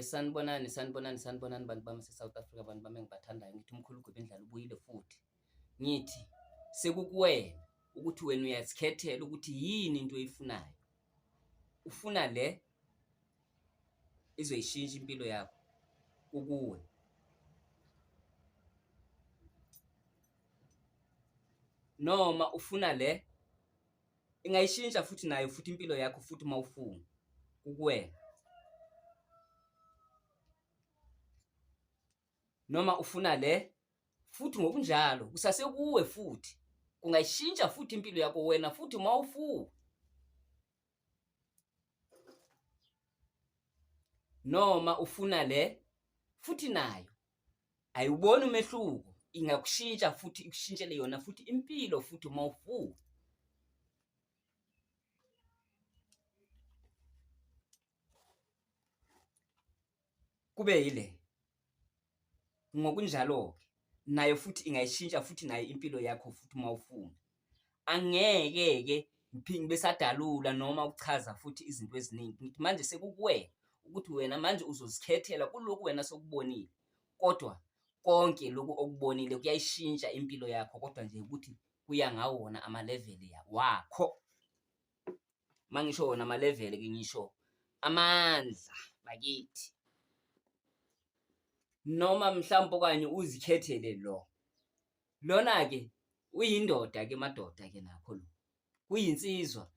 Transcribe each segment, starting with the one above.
Sanibonani, sanibonani, sanibonani bantu bami se-South Africa, bantu bami engibathandayo. Ngithi umkhulu uGwebindlala ubuyile futhi. Ngithi sekukuwena ukuthi wena uyazikhethela ukuthi yini into oyifunayo. Ufuna le izoyishintsha impilo yakho, kukuwe. Noma ufuna le ingayishintsha futhi nayo futhi impilo yakho futhi uma ufuna kukuwena noma ufuna le futhi ngokunjalo kusasekuwe futhi kungayishintsha futhi impilo yakho wena futhi uma ufuna noma ufuna le futhi nayo ayiwuboni umehluko ingakushintsha futhi ikushintshele yona futhi impilo futhi uma ufuna kube yile ngokunjalo-ke nayo futhi ingayishintsha futhi nayo impilo yakho futhi uma ufuna angeke-ke ngiphinde besadalula noma ukuchaza futhi izinto eziningi ngithi manje sekukuwena ukuthi wena manje uzozikhethela kulokhu wena sokubonile kodwa konke lokhu okubonile kuyayishintsha impilo yakho kodwa nje ukuthi kuya ngawona amaleveli wakho uma ngisho wona amaleveli ke ngisho amandla bakithi noma mhlawumbe okanye uzikhethele lo lona-ke uyindoda ke madoda ke nakho lo kuyinsizwa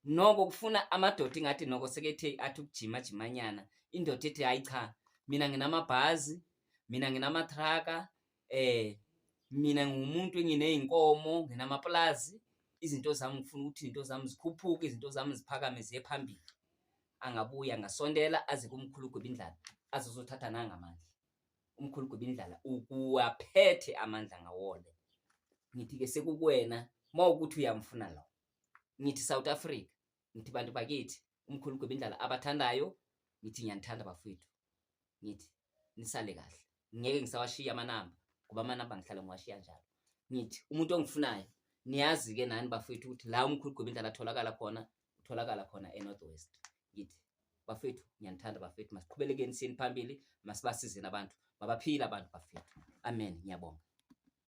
noko kufuna amadoda ingathi noko sekethe athi ukujima jimanyana indoda ethi hayi cha mina nginamabhazi mina nginamatraka eh mina ngiwumuntu enginey'nkomo nginamapulazi izinto zami ngifuna ukuthi izinto zami zikhuphuke izinto zami ziphakame ziye phambili angabuya angasondela aze kumkhulu Gwebindlala azozothatha nangamandla umkhulu Gwebindlala ukuwaphethe amandla ngawole ngithi-ke sekukuwena uma ukuthi uyamfuna lo ngithi South Africa ngithi bantu bakithi umkhulu Gwebindlala abathandayo ngithi ngiyanithanda bafowethu ngithi nisale kahle ngeke ngisawashiya amanamba ngoba amanamba ngihlala ngiwashiya njalo ngithi umuntu ongifunayo niyazi-ke nani bafethu ukuthi la umkhulu Gwebindlala atholakala khona utholakala khona e-North West ngithi bafethu ngiyanithanda bafethu masiqhubelekeni siyeni phambili masibasizeni abantu mabaphile abantu bafethu amen ngiyabonga.